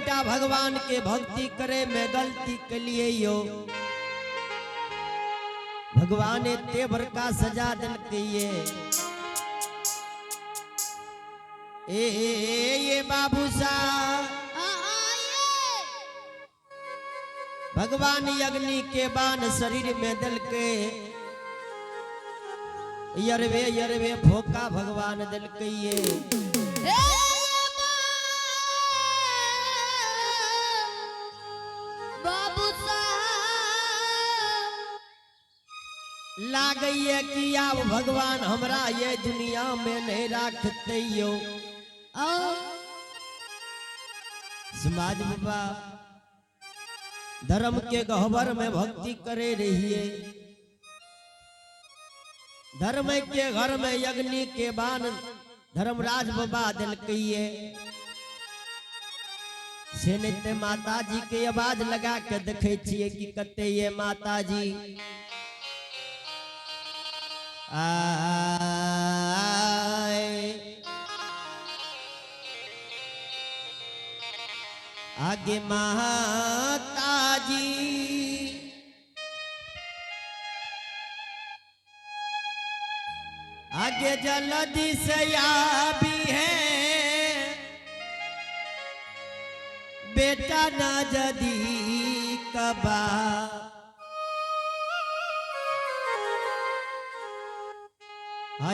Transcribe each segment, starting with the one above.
कनिटा भगवान के भक्ति करे में गलती के लिए यो। भगवान एते बड़का सजा दिलकै ये। ए ये बाबू साहब, भगवान अग्नि के बाण शरीर में दिलकै, यरवे यरवे भोका भगवान दिलकै ये। बाबू साहब, लागैये कि आब भगवान हमरा ये दुनिया में नहीं राखते यो। समाज बाबा धर्म के गहबर में भक्ति करे रहिए, धर्म के घर में अग्नि के बाण धर्मराज बाबा दिलकैये। से नहीं ते माता जी के आवाज लगा के देखे छियै कि कते ये माता जी। आए आगे माता जी, आगे जल्दी से आबी है बेटा ना जदी कबा।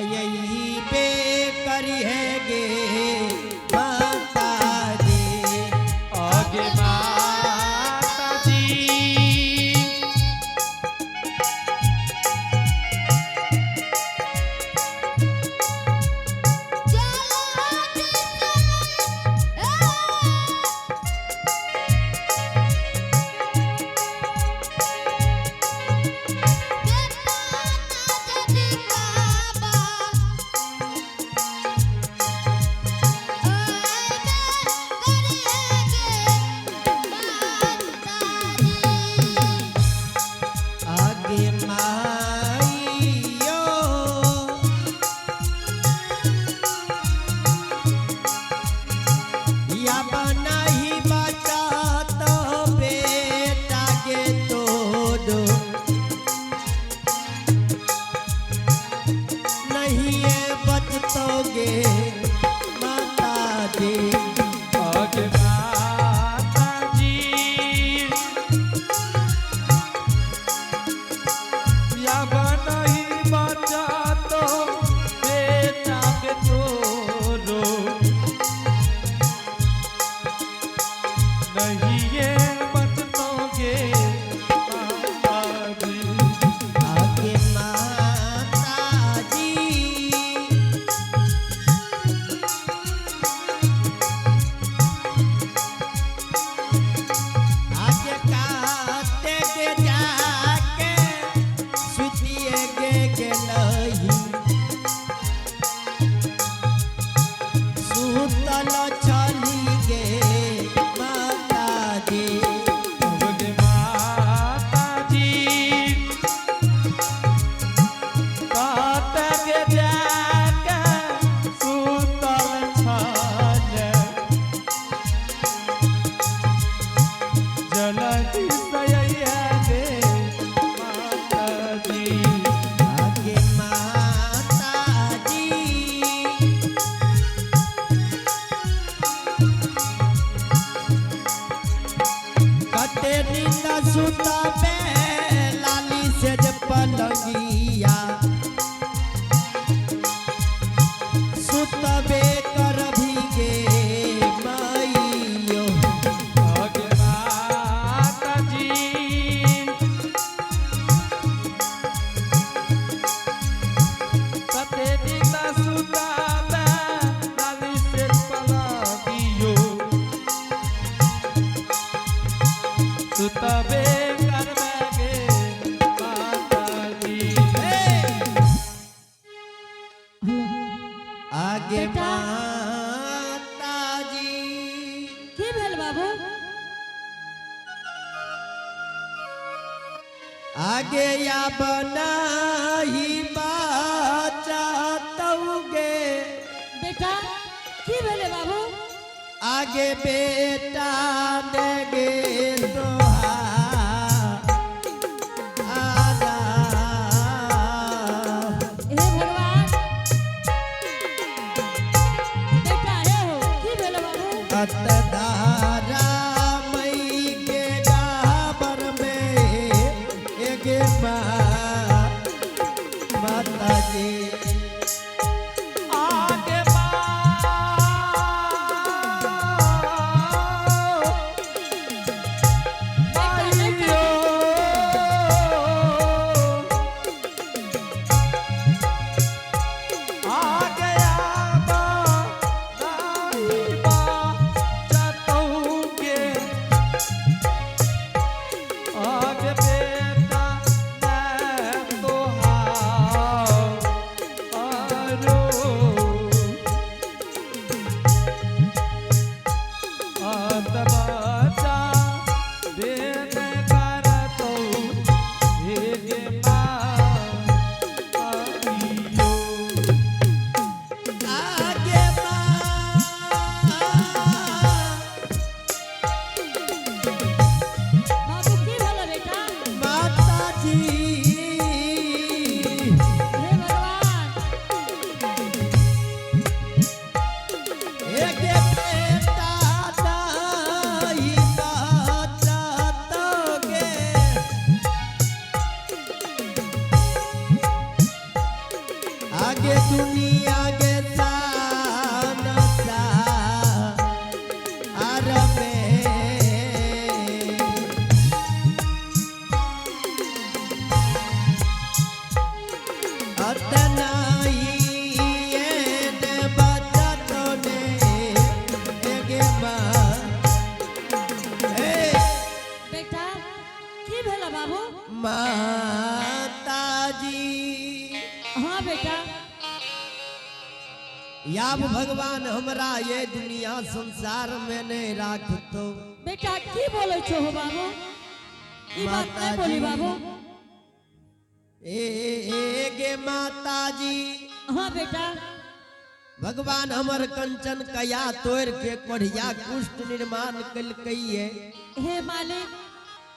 यही बे करी है गे माता जी। आगे माता जी, आगे माइयो या बनाही बचा तो बेटा के तोड़ो नहीं ये बचतोगे माता जी। आगे माता जी, या नहीं बचा तो बेटा के तोरो, नहीं ये बचतोगे माता जी। आगे माता जी, आगे काते के जाके सुतिए गे गेलही, सुतल चली गे माता जी। आगे माता जी, कातक जाके सुतल छल, जलधि सैया गे माता जी। आगे माता जी, कते नींद सुतबे लाली से जे पलंगिया, सुतबे करभी गे माइयो। आगे माता जी, कते दिन सुताबे लाली से पलंगियो, सुतबे करबे गे माता जी। आगे बेटा। माता जी, की भेल बाबू? आगे या बनाही बचा तौगे। बेटा, की भेले बाबू? आगे बेटा तारा मई के गाबर में एगे माता जी। आगे माइयो आ गया बा आगे बेटा मैं तो हारो आतबचा देन कर तो हे माँ आइयो। आगे बाबू की भेलो बेटा? माता जी। हे भगवान। एगे बेटा दाई बचतोगे। आगे दुनिया के सान सा आर में अतनाई एन बचतोने एगे बा ए बेटा की भेलो बाबू? माताजी। हाँ बेटा। याब भगवान हमरा ये दुनिया संसार में नहीं राखतो। बेटा की बोलै छो हो बाबू? ई बात नहीं बोली बाबू। ए गे माताजी। हाँ बेटा। भगवान हमर कंचन कया तोड़ के कोढ़िया कुष्ठ निर्माण कलकैये। हे मालिक,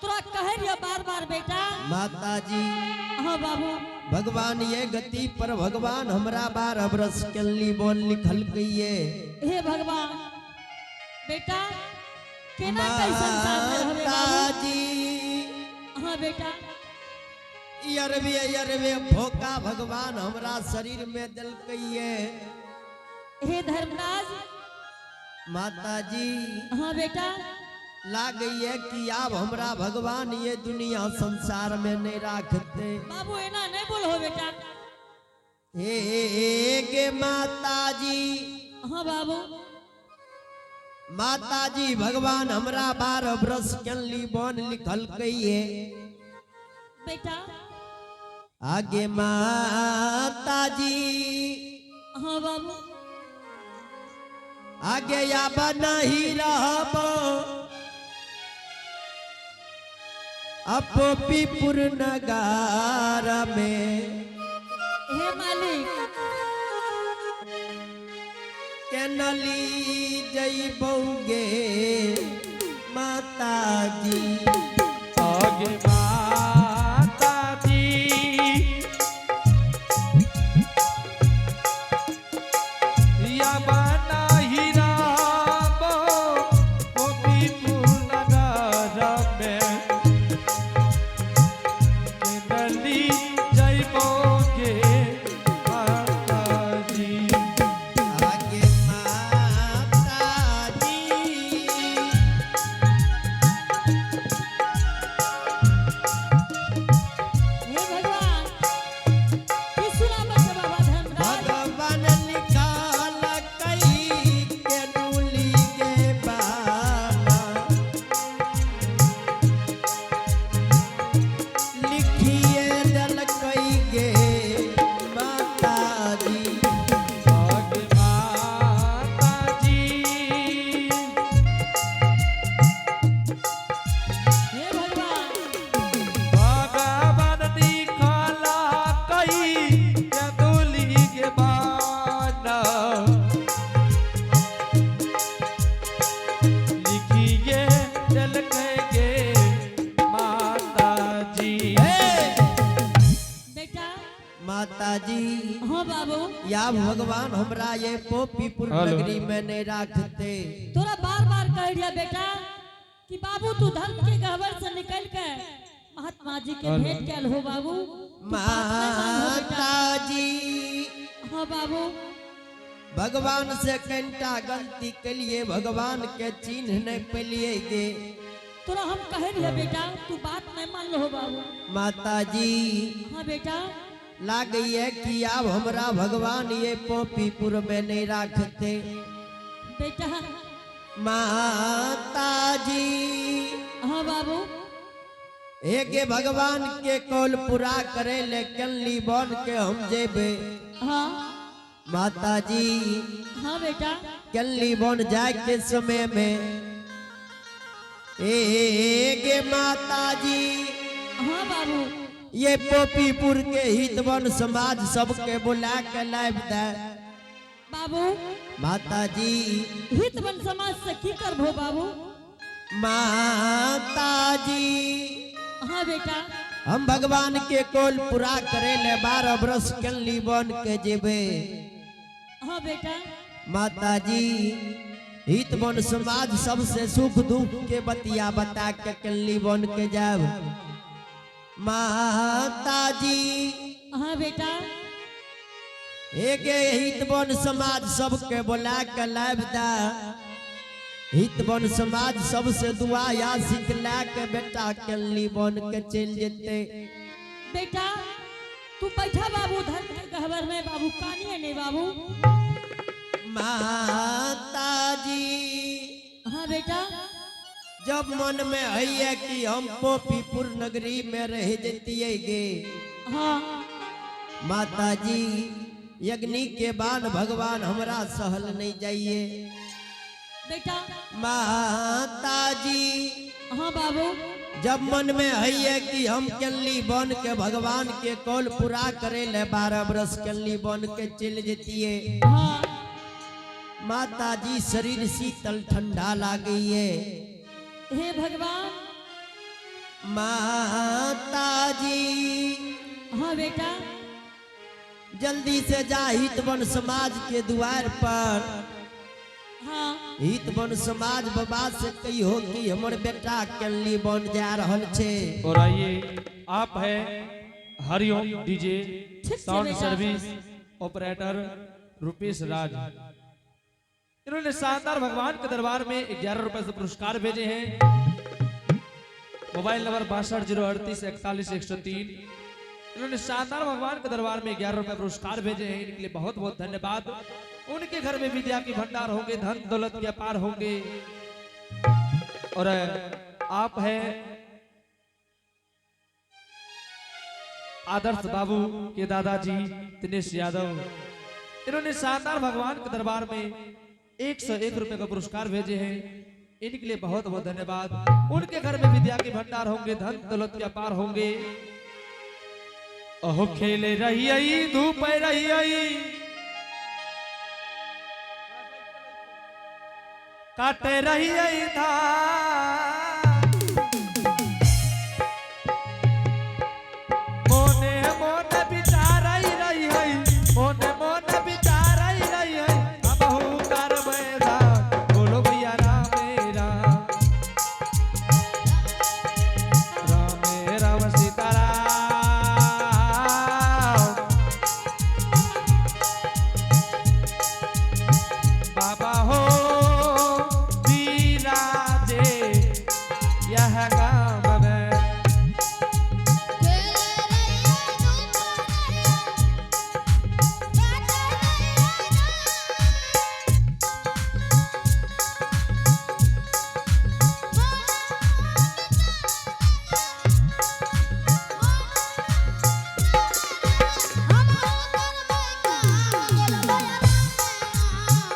तोरा कहे रहियो बार बार बेटा। माताजी। हाँ बाबू। भगवान ये गति पर भगवान हमरा 12 बरस केली बोल लिखल कहिए। हे भगवान, बेटा केना कैसन संसार में रहबे बाबू? माताजी। हाँ बेटा। अरबे अरबे भोका भगवान हमरा शरीर में दिलकैये। हे धर्मराज। माताजी। हाँ बेटा। लागैये कि आब हमरा भगवान ये दुनिया संसार में नहीं राखते। बाबू एना नहीं बोलो बेटा। हे गे माताजी। हाँ बाबू। माताजी भगवान हमरा 12 बरस केली बोन लिखल कहिए। बेटा। आगे माताजी। हाँ बाबू। आगे आब नहीं रहब अपोपीपुर नगार में। हे मालिक। के नली जइबौगे माताजी। आगे माताजी या बना हीरा गोपीपुर नगर में नली जइबोगे माताजी। आगे माताजी। हे भगवान, की सुनाबै छै बाबा धर्मराज? भगवान लिखल कई के डूली के बाबा लिखिए दलकई गे माताजी। आगे माताजी। हे भगवान। भगवान निकाला कई दुली के बाना लिखिए दिल के माताजी। बेटा। माताजी। हाँ बाबू। या भगवान हमरा ये पोपीपुर हेलो। नगरी में नहीं राखते। तोरा बार बार कह दिया बेटा कि बाबू तू धर्म के गहवर से निकल के महात्मा जी के भेंट कैल हो बाबू, तू बात नहीं मानहो बेटा। माता जी हाँ बाबू। भगवान से कनिटा गलती कलिए, भगवान के चिन्ह नहीं पेलिए गे। तोरा हम कहे रहिए बेटा, तू बात नहीं मान लो बाबू। माता जी। हाँ बेटा। लागैए कि आब हमरा भगवान ये पोपीपुर में नहीं राखते। बेटा। माता जी। हाँ बाबू। एके भगवान के कौल पूरा करे ले कल्ली बन के हम जेबे। हाँ। माता जी। हाँ बेटा। कल्ली बन जाए के समय में एगे माता जी। हाँ बाबू। ये पोपीपुर के हितवन समाज सबके बुला के लाइव दे। बाबू। माता जी। हितवन समाज से की करबो बाबू? माता जी। हाँ बेटा। हम भगवान के कोल पूरा करे ले 12 बरस कल्ली बन के जेबे। हाँ बेटा। माता जी, हित बन समाज सबसे सुख दुख के बतिया बता के कल्ली बन के जाब। माता जी। हाँ बेटा। एके हित बन समाज सबके बुला के लाइव दा। हित बन समाज सबसे दुआ या सीख ला के बेटा कल्ली बन के चल जेते। बेटा तू बैठा बाबू धर्म के गहवर में बाबू, कानिए नहीं बाबू। माता जी। हाँ बेटा। जब मन में है कि हम पोपीपुर नगरी में रह जतिए गे। हाँ। माता जी, यज्ञ के बाद भगवान हमरा सहल नहीं जाइए। बेटा। माता जी। हाँ बाबू। जब मन में है कि हम कल्ली बन के भगवान के कौल पूरा करे ले 12 बरस कल्ली बन के चल जतिए। हाँ। माता जी, शरीर शीतल ठंडा लागिए। हे भगवान। माता जी। हाँ बेटा। जल्दी से जा हितवन समाज के द्वार पर। हाँ। हितवन समाज बाबा से कहियो कि हमर बेटा कल्ली बन जा रहल छे। और आइए आप है हरिओम डीजे ठीक साउंड बेटा। सर्विस ऑपरेटर रुपेश राज, इन्होंने शानदार भगवान के दरबार में 11 रुपए से पुरस्कार भेजे हैं। Mobile number 62 0 38 41 103। इन्होंने शानदार भगवान के दरबार में 11 रुपए पुरस्कार भेजे हैं, इनके लिए बहुत बहुत धन्यवाद। उनके घर में विद्या के भंडार होंगे, धन दौलत के अपार होंगे। और आप है आदर्श बाबू के दादाजी दिनेश यादव, इन्होंने शानदार भगवान के दरबार में 101 रुपए का पुरस्कार भेजे हैं, इनके लिए बहुत बहुत धन्यवाद। उनके घर में विद्या के भंडार होंगे, धन दौलत के अपार होंगे। अहो खेले रही आई धूप रही आई काटे रही आई धान, मोने मोने विचाराई रही आई, मोने मोने विचाराई रही आई, अबहू कर बैदा बोलो भैया रामे राम रामे राम सीताराम। बाबा हो विराजे यह गाम में।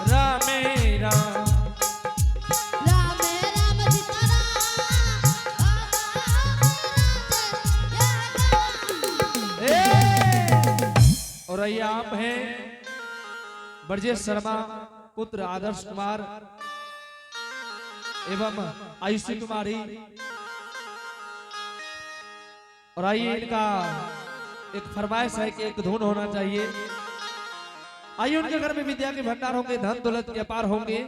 रामे राम ए! और ये आप हैं ब्रजेश शर्मा पुत्र आदर्श कुमार एवं आयुषी कुमारी। और आइए इनका एक फरमाइश है कि एक धुन होना चाहिए। आइए उनके घर में विद्या के भंडार होंगे, धन दौलत के अपार होंगे।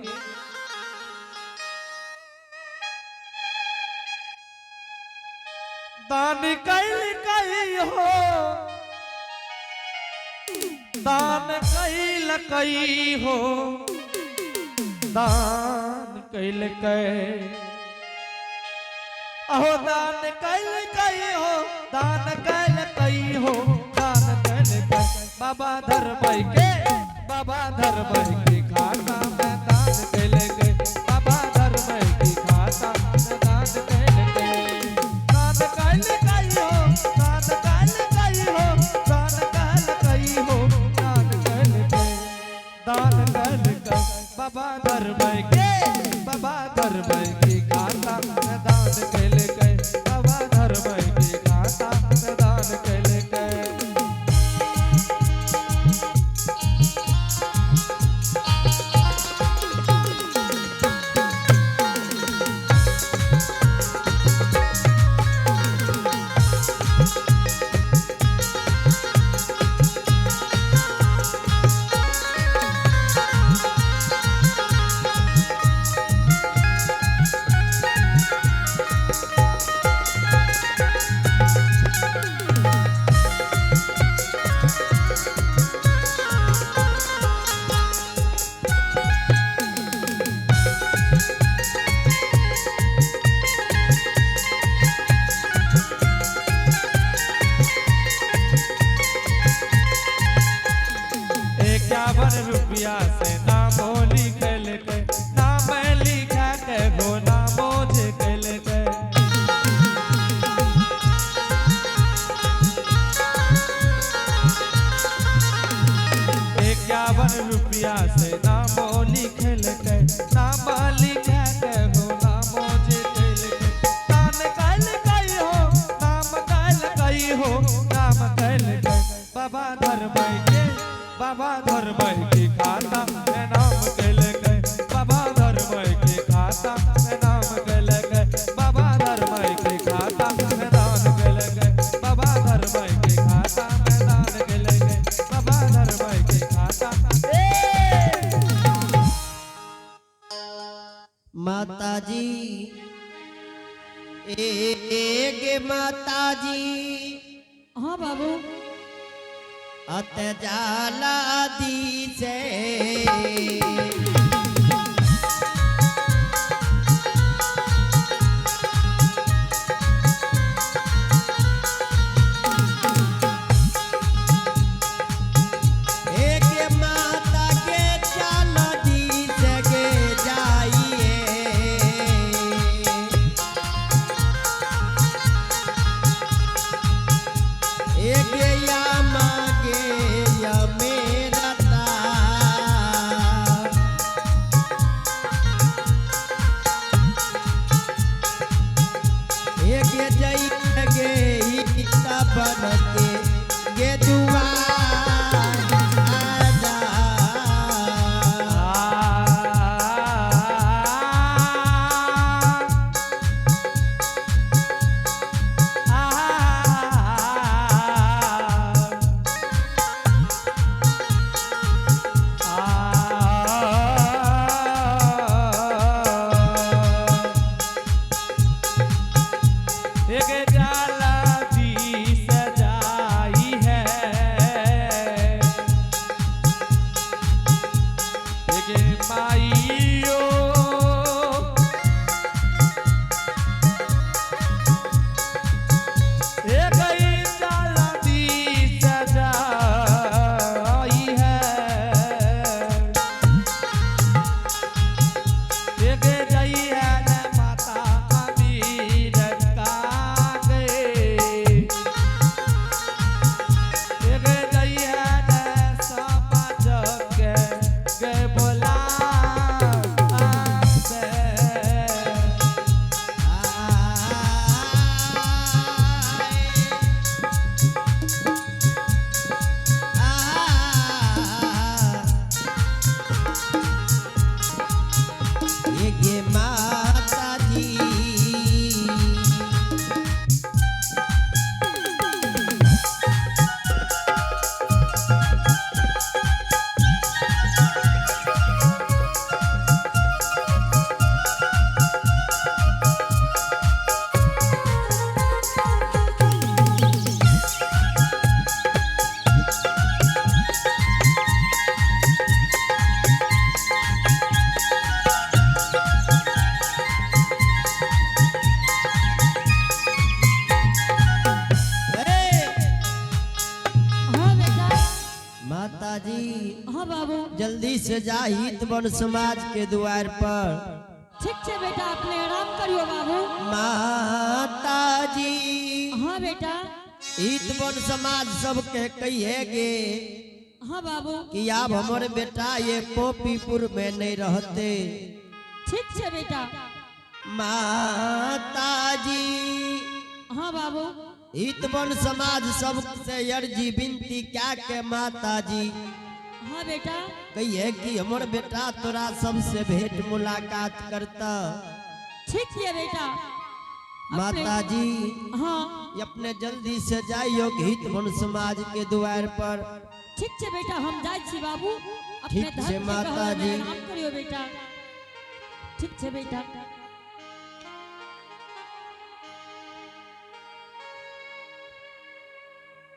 दान कैल कई हो, दान कैल कई हो, दान कैल कई अहो, दान कैल कई हो, दान कैल कई हो, दान कैल कई। बाबा धर्म के, बाबा धर्म के खाता में दान कैल गए। बाबा धर्म के खाता में दान कैल गए। दान कैल कई हो, दान कैल कई हो, दान कैल कई हो, दान कैल गए, दान कैल गए। बाबा धर्म के, बाबा धर्म के खाता में दान कैल गए। बाबा धर्म के खाता में दान कैल गए। 51 रुपया से नामो लिखल के, नाम लिखा के हो, नामो लिखल के। 51 रुपया से नामो लिखल के, नाम लिखा के हो, नामो लिखल के। दान कैल कई हो, नाम कैल कई हो, नाम कैल कई। बाबा धर्म के, बाबा धर्म के खाता में नाम कैल गए। बाबा धर्म के खाता में नाम कैल गए। बाबा धर्म के खाता में दान कैल गए। बाबा धर्म के खाता में दान कैल गए। बाबा धर्म के खाता। ए माता जी, ए माता जी। हाँ बाबू। अत जाला दी से एक माता के जाला दी से गे जाइए। एक या मागे या मेरा तार। एक जई गे हिता बन के गे दुआर आजा। एक जाला दी सजाई है, एक माइयो, एक जाला दी सजाई है, एक जई है न माता अमीर काग। हाँ बाबू। जल्दी से जा हित वन समाज के द्वार पर। ठीक छे बेटा, अपने आराम करियो बाबू। माता जी। हाँ बेटा। हित वन समाज सबके कहिएगे। हाँ बाबू। कि अब हमारे बेटा ये पोपीपुर में नहीं रहते। ठीक छे बेटा। माता जी। हाँ बाबू। हित वन समाज सबसे अर्जी विनती क्या के माता जी। हाँ बेटा। कहिए कि हमारे बेटा तोरा सबसे भेंट मुलाकात करता। ठीक है बेटा। माता जी। हाँ। अपने जल्दी से जाइयो हित वन समाज के द्वार पर। ठीक छे बेटा, हम जाय छी बाबू। अपने ठीक छे माता जी। आराम करियो बेटा। ठीक छे बेटा।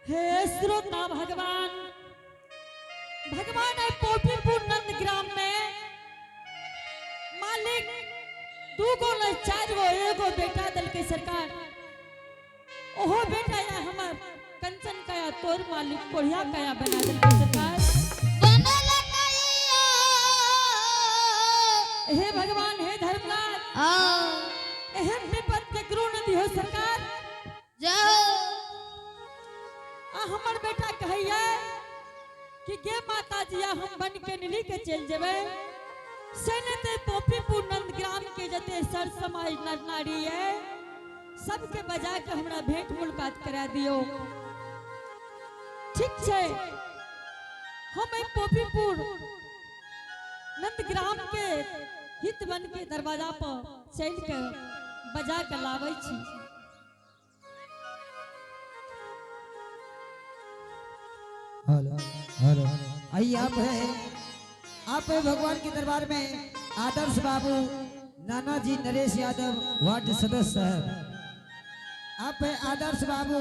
हे श्रोता भगवान, भगवान है पोपीपुर नंद ग्राम में मालिक दू गो न चार गो एगो बेटा दल के सरकार। ओहो बेटा या हमर कंचन कया तोर मालिक कोढ़िया कया बना दल के सरकार। हे भगवान, हे धर्मनाथ, एहन विपद के करो न दिहो सरकार। आ हमर बेटा कहैया कि गे माता जी हम बन के नीली के चल जेबै। से ने ते पोपीपुर नंद ग्राम के जते सर समाज नर नारी है सबके बजा के हमरा भेंट मुलाकात करा दियो। ठीक छे, हम पोपीपुर नंद ग्राम के हित बन के दरवाजा पर चल के बजा के लाबै छी। हेलो हेलो, आइए आप है भगवान के दरबार में आदर्श बाबू नाना जी नरेश यादव वार्ड सदस्य साहब। आप है आदर्श बाबू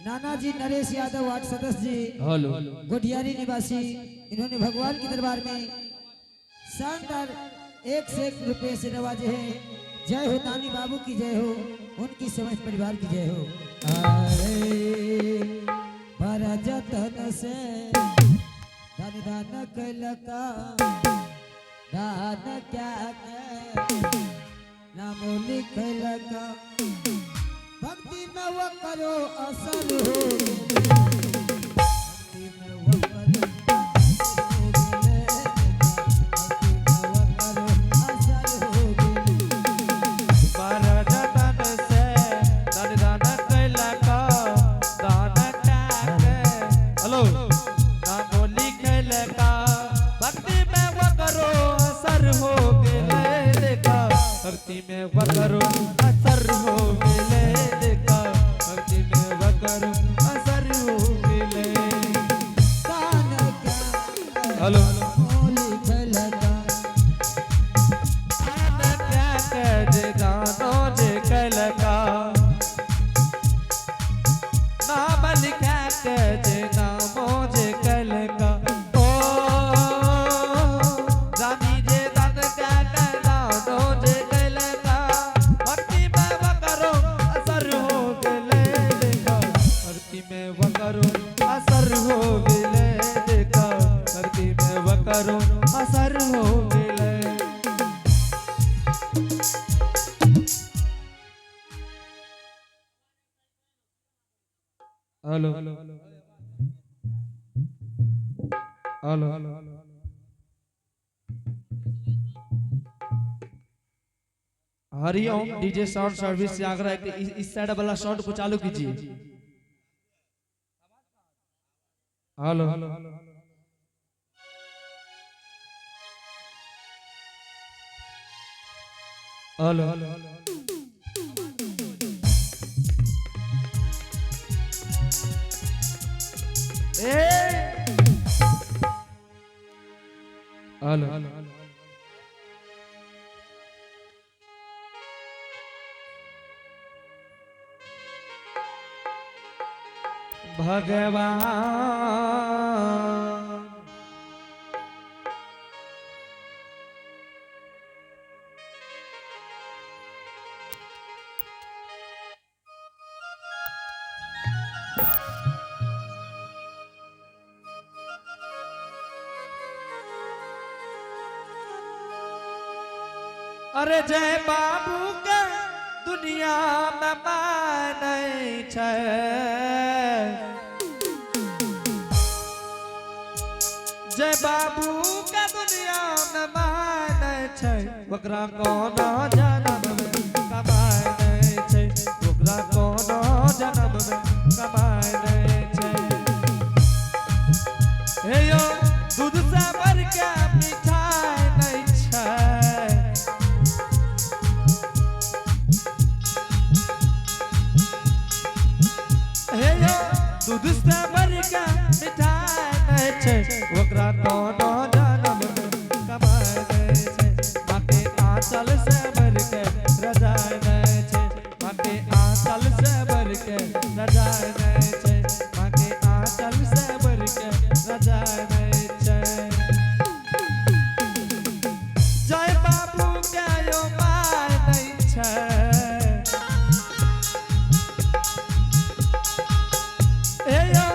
नाना जी नरेश यादव वार्ड सदस्य जी। हेलो। गोटियारी निवासी, इन्होंने भगवान के दरबार में शानदार 1 से 1 रुपये से नवाजे हैं। जय हो दानी बाबू की जय हो, उनकी समस्त परिवार की जय हो। अरे बड़ा जतन से दान दान कैलका दान क्या के नाम लिखलका भक्ति में वो करो असर हो। भक्ति में वो करो असर हो। बड़ा जतन से दान दान कैलका दान क्या के हेलो नाम लिखलका भक्ति में वो करो असर हो गेले देखा। भक्ति में वो करो असर हो गेले देखा। भक्ति में वो करो असर हो गेले। दान क्या हेलो। लिखलका दान क्या के जे दानो जे कैलका नाम लिखा के जे नामो जे कैलका ओ जानी जे दान क्या के दानो जे कैलका भक्ति में वो करो असर हो गेले देखा। भक्ति में वो करो असर हो गेले देखा। भक्ति में वो करो असर हो गेले। Hello hello Hariom DJ sound service से आग्रह है कि इस साइड वाला साउंड को चालू कीजिए। हेलो हेलो ए हेलो भगवान अरे जय बाबू के दुनिया में मानै छै। जय बाबू के दुनिया में मानै छै, ओकरा कोनो जन्म में कमाय नै छै, ओकरा कोनो जन्म में कमाय नै छै। हे यो दूध से बढ़ के मिठाई नै छै। हे यो दूध से बढ़ के मिठाई नै छै, ओकरा कोनो जन्म में कमाय नै छै। माँ के आंचल से बढ़ के रजाई नै छै, माँ के आंचल से बढ़ के रजाई नै छै, माँ के आंचल से बढ़ के रजाई नै छै। जय बाबू के यो my नै छै। हे यो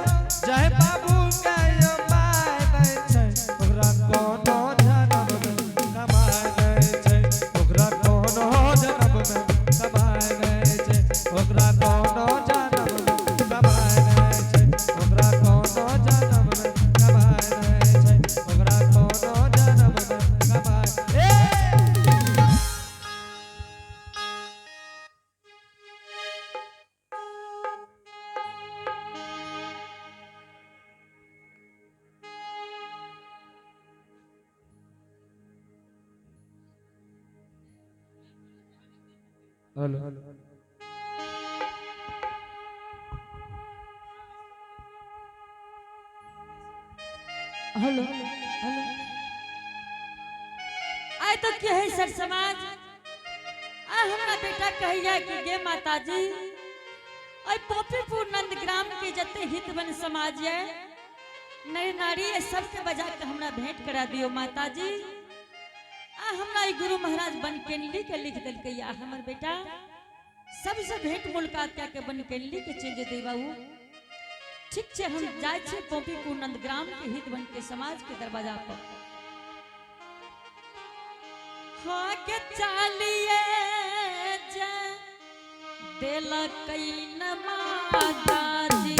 जय बाबू के यो my नै छै, ओकरा कोनो जन्म में कमाय नै छै, ओकरा कोनो जन्म में कमाय नै छै, ओकरा कोनो जन्म में कमाय नै छै, ओकरा कोनो जन्म में कमाय नै छै, ओकरा कोनो जन्म में कमाय ए। Hello hello hello. आइ तो के है सर समाज, आ हमरा बेटा कहैया कि गे माताजी, आई पोपीपुर नंदग्राम के जते हितवन समाज है, नर नारी है, सबके बजा के हमरा भेंट करा दियो माताजी। आ हमरा ई गुरु महाराज बनकेनली के लिख देलकै, आ हमर बेटा सबसे भेंट मुलाकात कए के बनकेनली के चलि जेतै बाबू। ठीक छै, हम जाइ छियै पोपीपुर नंदग्राम के हितवन के समाज के दरवाजा पर। हाँ के चालिए जे देलकै न माताजी।